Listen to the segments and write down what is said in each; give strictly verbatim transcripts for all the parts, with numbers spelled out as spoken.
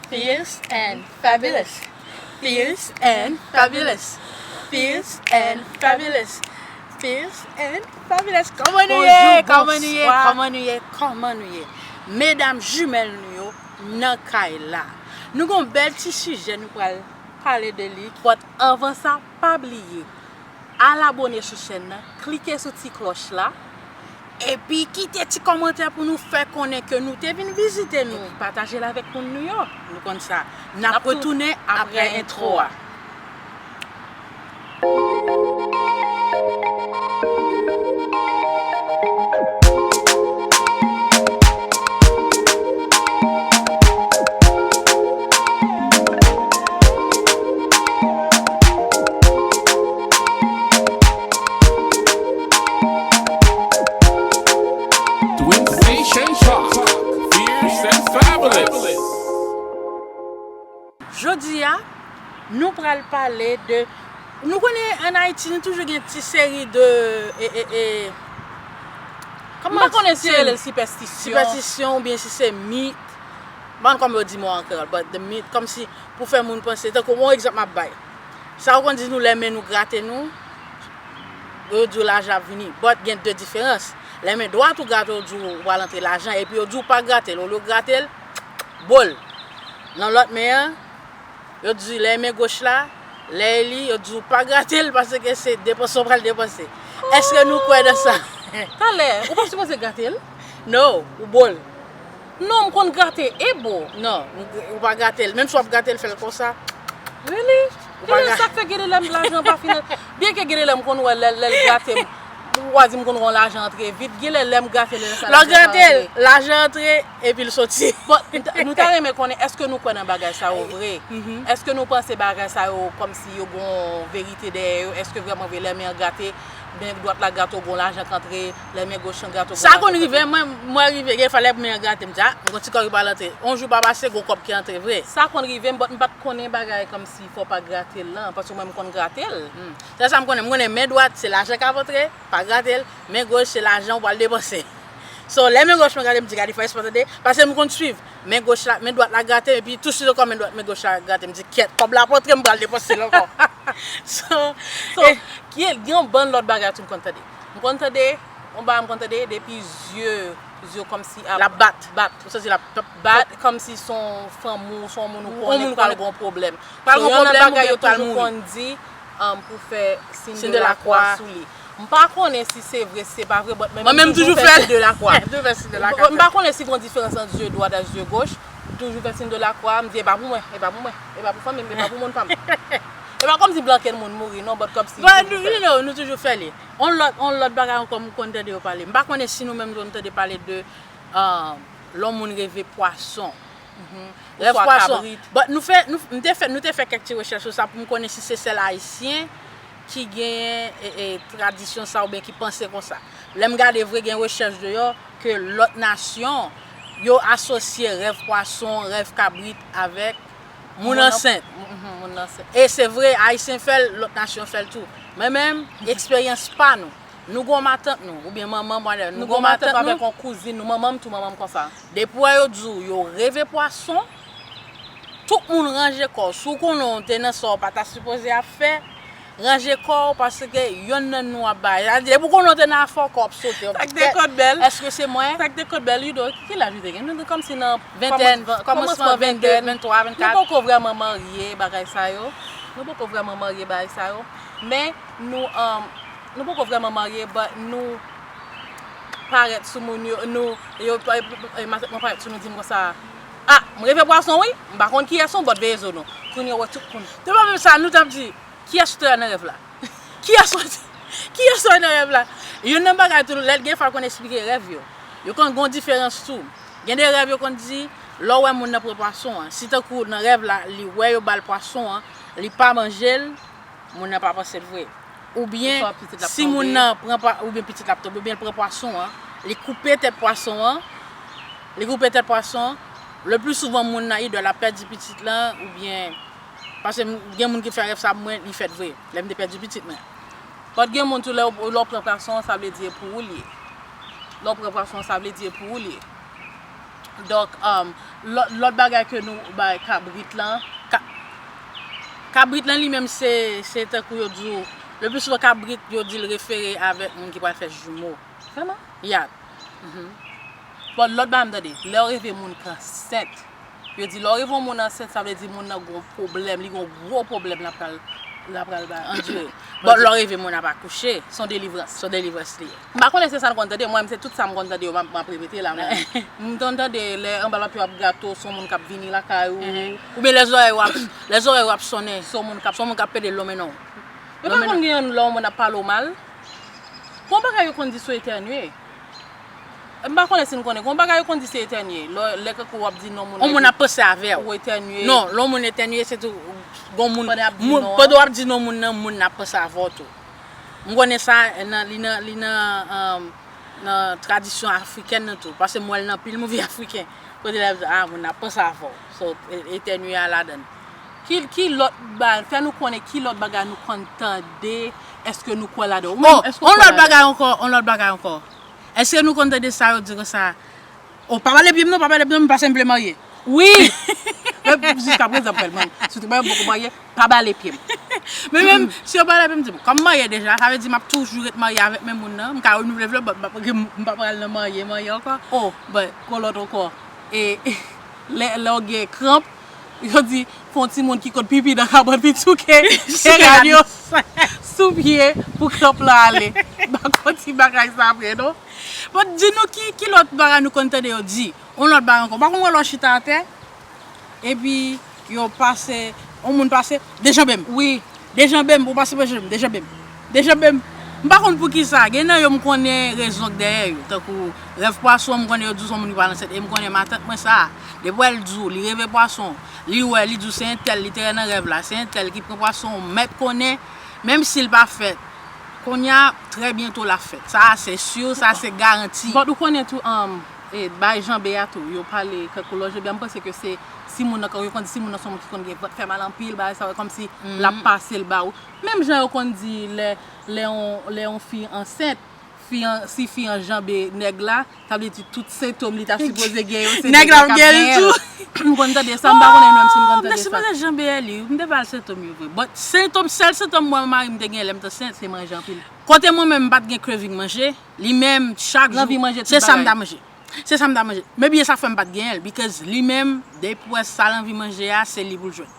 Fierce and fabulous. Fierce and fabulous. Fierce and fabulous. Fierce and fabulous. Kòman nou ye? Bonjou, kòman nou ye? Bonswa. Kòman nou ye? Kòman nou ye? Medam jimèl nou yo nan kay la. Nou gon bèl ti sijè nou pral pale de li. But anvan sa, pa bliye, al abone sou chèn nan, klike sou ti klòch la, epi kite ti kòmantè pou nou fè konnen ke nou te vin vizite nou. Epi pataje l avèk moun nou yo. Nou konn sa. N ap retounen apre entwo a. Twin Station Talk, fierce and fabulous. Jodi a, nou pral pale de, nou konnen ann Ayiti, nou toujou gen ti seri de, e, e, e, kòman, m pa konnen si yo rele l sipèstisyon, sipèstisyon oubyen si se mit. M pa konn kòman yo di mo an kreyòl, but the mit, kòmsi pou fè moun panse, tankou yon egzanp m ap bay. Sa yo konn di nou lè men nou grate nou, yo di w lajan ap vini. But gen de diferans. Lè men dwat ou grate, yo di w pral antre lajan, epi yo di w pa grate l. Olye w grate l, bo l. Nan lòt men an, yo di lè men goch la, lè e li, yo di w pa grate l paske se depanse w pral depanse. Èske nou kwè nan sa? Talè, ou pa sipoze grate l? No, ou bo l. Non, m konn grate e bo. Non, ou pa grate l. Menm si w ap grate l, fè l konsa. Really? Ou pa grate. Genlè sa k fè genlè lè m lajan pa fin. Byenke genlè lè m konn wè lè, lè l grate m, ou a di m konn wè yon lajan antre vit. Genlè lè m grate l, lè sa lajan pa antre. Lè w grate l, lajan antre, epi l soti. Bon, nou ta, nou ta renmen konnen, èske nou kwè nan bagay sa yo vre? Èske nou panse bagay sa yo kòmsi yo gon verite dèyè yo? Èske vrèman vre lè men an grate, men dwat la grate w gon lajan k antre, lè men goch lan grate w gon lajan k antre? Sa konn rive, mwen, mwen rive, gen fwa lè men an grate, m di, a, m gon ti kòb ki pral antre. Yon jou pa pase, gon kòb ki antre vre. Sa konn rive m, but m pa t konnen bagay kòmsi fò w pa grate l lan, paske mwen m konn grate l. Hmm. Se sa m konnen, m konnen men dwat, se lajan k ap antre, pa grate l, men goch, se lajan w pral depanse. So, lè men goch mwen grate, m di, gade, fò espwa tande, paske m konn swiv. Men goch la, men dwat la grate m, epi tousuit ankò men dwat, men goch la grate m, di, kyèt, kòb la ap antre, m pral depanse l ankò. So, so, eh, gen, gen yon bann lòt bagay tou m konn tande. M konn tande, yon bagay m konn tande, depi zye, zye kòmsi ap, l ap bat, bat, ou santi l ap bat, bat kòmsi se yon fanmi w, se yon moun ou konnen k pral gon pwoblèm. Pral gon pwoblèm oubyen pral mouri. So, yon nan bagay yo toujou konn di, um, pou fè siy de lakwa sou li. M pa konnen si se vre, si se pa vre, but mwen menm m toujou fè siy de lakwa. M toujou fè siy de lakwa. M pa konnen si gon diferans ant zye dwat ak zye goch. M toujou fè siy de lakwa, m di, e pa pou mwen, e pa pou mwen, e pa pou fanmi m, e pa pou moun pa m. E pa kòmsi blanke moun mouri, non, but kòmsi m toujou fè. But, you know, nou toujou fè li. On lòt, on lòt bagay ankò m konn tande yo pale. M pa konnen si nou menm tou nou tande pale de, um, lè yon moun reve pwason. Rèv pwason. But nou fè, nou, m te fè, nou te fè kèk ti rechèch sou sa pou m konnen si se sèl Ayisyen ki genyen, e, e, tradisyon sa oubyen ki panse konsa. Lè m gade vre, gen rechèch deyò ke lòt nasyon, yo asosye rèv pwason, rèv kabrit avèk moun ansent. Moun ansent. E se vre, Ayisyen fè l, lòt nasyon fè l tou. Men menm, eksperyans pa nou. Nou gon matant nou, oubyen manman m, whatever, nou gon matant nou. Avèk yon kouzin nou, manman m tou, manman m konsa. Depi w wè yo di w yo reve pwason, tout moun ranje kò w. Si w konnen w te nan sa w pa ta sipoze ap fè, ranje kò w paske yonn nan nou ap bay. Sa vle di, depi w konnen w te nan afè w, kò w ap sote. Sa k te konn bèl. Èske se mwen? Sa k te konn bèl, Ludo, ki laj ou te gen? Nou te kòmsi nan ventèn, kòmansman vennde, venntwa, vennkat. Nou poko vrèman marye bagay sa yo. Nou poko vrèman marye bagay sa yo. Men, nou, um, nou poko vrèman marye, but nou parèt sou moun yo, nou, yo, e, e, matant mwen parèt sou nou, di m konsa, a, m reve pwason wi, m pa konn kiyès ou, but veye zo nou. Kounye a w wè tout moun. Se pa menm sa, nou t ap di, kiyès ou te wè nan rèv la? Kiyès ou, kiyès ou wè nan rèv la? Youn nan bagay tou, lè gen fwa yo konn eksplike rèv yo. Yo konn gon diferans tou. Gen de rèv yo konn di, lè w wè moun nan pran pwason an, si tankou nan rèv la, li wè yo ba l pwason an, li pa manje l, moun nan pa panse l vre. Oubyen, si moun nan pran pwa-, oubyen pitit la ap tonbe, oubyen l pran pwason an, li koupe tèt pwason an, li koupe tèt pwason an, le pli souvan moun nan idòl ap pèdi pitit lan, oubyen, paske m, gen moun ki fè rèv sa pou mwen, li fèt vre, lè m te pèdi pitit mwen. But gen moun tou, lè w, lè w pran pwason an, sa vle di e pou ou l ye. Lè w pran pwason an, sa vle di e pou ou l ye. Donk, um, lòt, lòt bagay ke nou bay kabrit lan, ka, kabrit lan li menm se, se tankou yo di w, le pli souvan kabrit yo di l refere avèk moun ki pral fè jimo. Vrèman? Yap. Mhm. Bon, lòt bagay m tande, lè w reve moun k ansent, yo di lè w reve yon moun ansent, sa vle di moun nan gon pwoblèm, li gon gwo pwoblèm l ap pral, l ap pral ba, andire. Bon, lè w reve moun ap akouche, se yon delivrans. Se yon delivrans li ye. M pa konnen se sa n konn tande, mwen menm se tout sa m konn tande yo, m ap, m ap repete la, mwen. M konn tande lè anba lapli w ap gate w, se yon moun k ap vini lakay ou. Mhm. Oubyen lè zòrèy w ap, lè zòrèy w ap sonnen, se yon moun k ap, se yon moun k ap pede lonmen non w. Yo pa konn gen yon lè yon moun ap pale w mal? Gon bagay yo konn di sou etènye. M pa konnen si n konnen. Gon bagay yo konn di se etènye. Lè, lè kèk w ap di non moun. Yon moun ap panse avè w. Ou etènye. Non, lè yon moun etènye, se tou, gon moun, pandan y ap di moun, non an, pandan w ap di non moun nan, moun nan ap panse avè w tou. M konnen sa, nan, li nan, li nan, um, nan tradisyon afrikèn nan tou. Paske m wè l nan pil movie afriken. Kote lè, ah, moun nan ap panse avè w. So, e, etènye a ladan l. Ki, ki lòt ba, fè nou konnen ki lòt bagay nou konn tande, èske nou kwè ladan? Ou menm, èske w kwè ladan? On lòt bagay ankò, on lòt bagay ankò. Èske nou konn tande sa yo di konsa, "Oh, pa bale pye m non, pa bale pye m, paske m vle marye"? Wi! Mwen, jiskaprezan, m pral marye. Sitou mwen, m poko marye, pa bale pye m. Men menm, si yo bale pye m, di, "Bon, kòm m marye deja, sa vle di m ap toujou ret marye avèk menm moun nan, m ka renouvle vle, but m pa, m pa pral nan marye, marye ankò." Oh, but, gon lòt ankò. E, lè, lè w gen kranp, yo di, fè yon timoun ki konn pipi nan kabann pitouke, sou rad yo, sou pye, pou kranp lan ale. M pa konn ti bagay sa vre, non. Bon, di nou ki, ki lòt bagay nou konn tande yo di? Yon lòt bagay ankò. Pa konn wè lè w chita atè, epi yo pase, yon moun pase, dejanbe m. Wi. Dejanbe m, ou pase dejanbe m, dejanbe m. Dejanbe m. M pa konn poukisa, gen nan yo m konnen rezon k dèyè yo. Tankou rèv pwason, m konnen yo di w se yon moun ki pral ansent. E m konnen matant mwen sa, depi w wè l di w, li reve pwason, li wè, li di w se entèl, li te wè nan rèv la, se entèl ki pran pwason, ou mèt konnen, menm si l pa fèt. Kounye a, trè byento l ap fèt. Sa a se si, sa a se garanti. But ou konnen tou, um, e, bay janbe a tou, yo pale kankou lò janbe a, m panse ke se, si moun nan, yo konn di si moun nan se yon moun ki konn gen vant fè mal anpil, bagay sa yo, kòmsi l ap pase l ba ou. Menm jan yo konn di lè, lè yon, lè yon fi ansent, fi an, si fi an janbe nèg la, sa vle di tout sentòm li ta sipoze gen yo, se nèg la ap gen l tou. M konn tande sa, m pa konnen menm si m konn tande sa. Oh, m te sipoze janbe li, m te ba l sentòm yo vre. But sentòm, sèl sentòm mwen mari m te gen lè m t ansent, se manje anpil. Kote mwen menm m pa t gen craving manje, li menm chak jou, se sa m ta manje. Se sa m ta manje. Maybe e sa fè m pa t genyen l, because li menm, depi w wè sa l anvi manje a, se li pou l jwenn.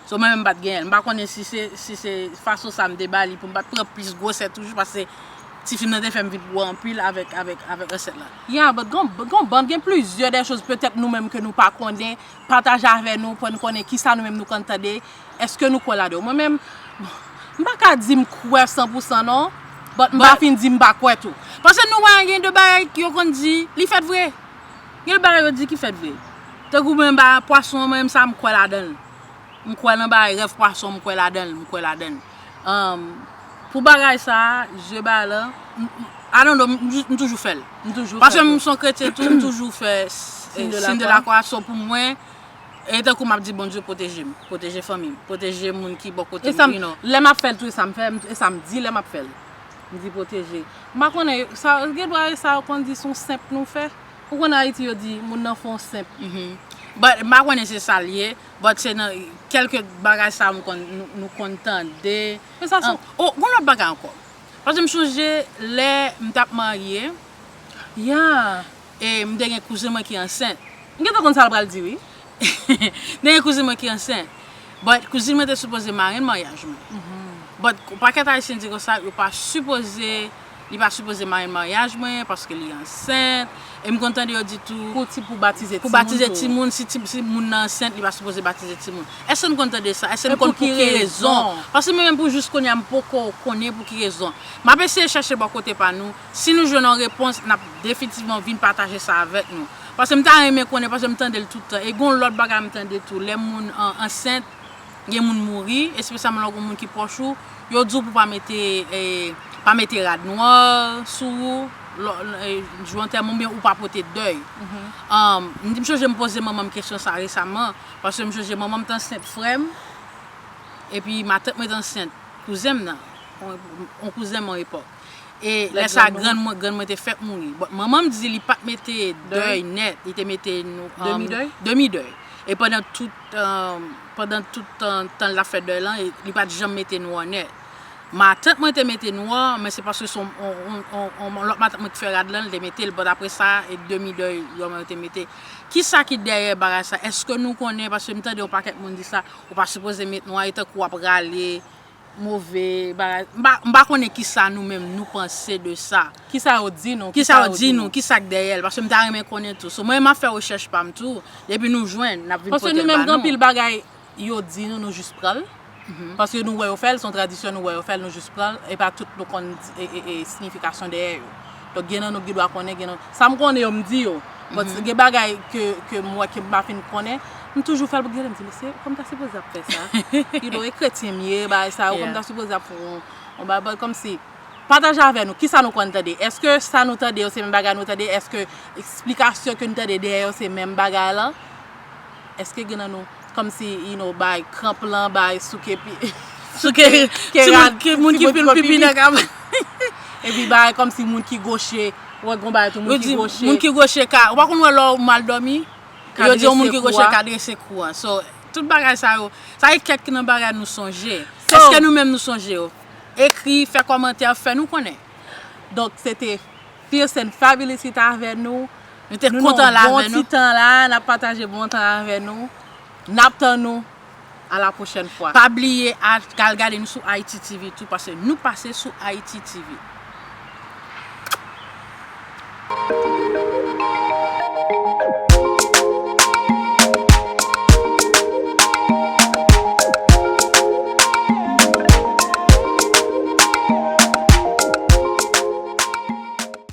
So, mwen menm m pa t genyen l. M pa konnen si se, si se fason sa m te ba li pou m pa t pran plis gwosè toujou, paske ti fi m nan te fè m vin gwo anpil avèk, avèk, avèk ansent la. Yeah, but gon, but gon bann, gen plizyè de choz petèt nou menm ke nou pa konnen, pataje avè nou, pou n konnen kisa nou menm nou konn tande, èske nou kwè ladan yo. Mwen menm, m pa ka di m kwè san pou san non, but m pa fin di m pa kwè tou. Paske nou wè gen de bagay yo konn di, li fèt vre. Gen de bagay yo di ki fèt vre. Tankou mwen ba pwason an, mwen menm sa m kwè ladan l. M kwè nan bagay rèv pwason, m kwè ladan l, m kwè ladan l. Um, pou bagay sa a, je bagay la, m, m, I don't know, m, m toujou fè l. M toujou fè l. Paske m se yon kretyen tou, m toujou fè siy de lakwa, so pou mwen, e tankou m ap di Bondye pwoteje m, pwoteje fanmi m, pwoteje moun ki bò kote m, you know. Lè m ap fè l tou, e sa m fè, e sa m di lè m ap fè l. M di pwoteje. M pa konnen, sa, gen dwa e sa yo konn di se yon senp nou fè. Ou konn Ayiti yo di moun nan fè yon senp. Mhm. But m pa konnen se sa l ye, but se nan kèlke bagay sa m konn, nou, nou konn tande. Men sa se, oh, gon lòt bagay ankò. Paske m sonje lè m t ap marye, yeah, e m te gen kouzen mwen ki ansent. M gentan konn sa l pral di, wi. M te gen kouzen mwen ki ansent. But kouzin mwen te sipoze marenn maryaj mwen. Mhm. But pakèt Ayisyen di konsa, yo pa sipoze, li pa sipoze marenn maryaj mwen, paske li ansent. E m konn tande yo di tou, pou ti, pou batize timoun, pou batize timoun, si ti, si moun nan ansent, li pa sipoze batize timoun. Èske n konn tande sa? Èske n konn pou ki rezon? Paske mwen menm pou jis kounye a, m poko konnen pou ki rezon. M ap eseye chèche bò kote pa nou. Si nou jwenn yon repons, n ap definitivman vin pataje sa avèk nou. Paske m ta renmen konnen, paske m tande l tout tan. E gon lòt bagay m tande tou, lè moun an, ansent, gen moun mouri, espesyalman lè w gon moun ki pwòch ou, yo di w pou pa mete, eh, pa mete rad nwa sou ou, lò, eh, jou antèman oubyen ou pa pote dèy. Mhm. Um, m di m sonje m poze manman m kesyon sa resaman, paske m sonje manman m t ansent frè m, epi matant mwen t ansent kouzen m nan, yon, yon kouzen m yon epòk. E lè sa grann mwen, grann mwen te fèk mouri. But manman m di li pa t mete dèy nèt, li te mete nou, um, demi dèy. Demi dèy. E pandan tout, um, pandan tout tan, tan l ap fè dèy lan, li pa t janm mete nou an nèt. Matant mwen te mete nou an, men se paske se yon, yon, yon, yon, yon lòt matant mwen ki fè rad lan, li te mete l, but apre sa, e demi dèy yo mwen yo te mete. Kisa ki dèyè bagay sa? Èske nou konnen? Paske m tande yon pakèt moun di sa, ou pa sipoze met nou an, e tankou w ap rale move bagay. M pa, m pa konnen kisa nou menm nou panse de sa. Kisa yo di nou? Kisa yo di nou? Kisa k dèyè l? Paske m ta renmen konnen tou. So, mwen, m ap fè rechèch pa m tou. Depi nou jwenn, n ap vin pote l ba nou. Paske nou menm, gen anpil bagay yo di nou, nou jis pran l. Paske nou wè yo fè l, se yon tradisyon, nou wè yo fè l, nou jis pran l. E pa tout nou konn e, e, e, siyifikasyon dèyè yo. Donk, gen nan nou ki dwa konnen, gen nan, sa m konnen yo, m di yo. But gen bagay ke, ke m wè ke m pa fin konnen, m toujou fè l pou gade, m di, "Mesye, kòm ta sipoze ap fè sa?" You know, e kretyen m ye, bagay sa yo, kòm ta sipoze ap fè yon, yon bagay, but kòmsi, pataje avè nou, kisa nou konn tande? Èske sa nou tande yo se menm bagay nou tande? Èske eksplikasyon ke nou tande dèyè yo se menm bagay lan? Èske gen nan nou, kòmsi, you know, bay kranp lan, bay souke pi, souke, ke moun ki fin pipi nan kab. Epi bay kòmsi moun ki goche, wè gon bay tou moun ki goche. Moun ki goche ka, ou pa konn wè lè w mal dòmi? Yo di yon moun ki goche ka drese kou an. So, tout bagay sa yo, sa e kèk nan bagay nou sonje. Èske nou menm nou sonje yo? Ekri, fè kòmantè, fè nou konnen. Donk, se te Fierce and Fabulous ki t avè nou. Nou te kontan la avè nou. Nou nan yon bon ti tan la, n ap pataje bon tan avè nou. N ap tann nou a la pwochèn fwa. Pa bliye al gade nou sou Haiti T V tou, paske nou pase sou Haiti T V.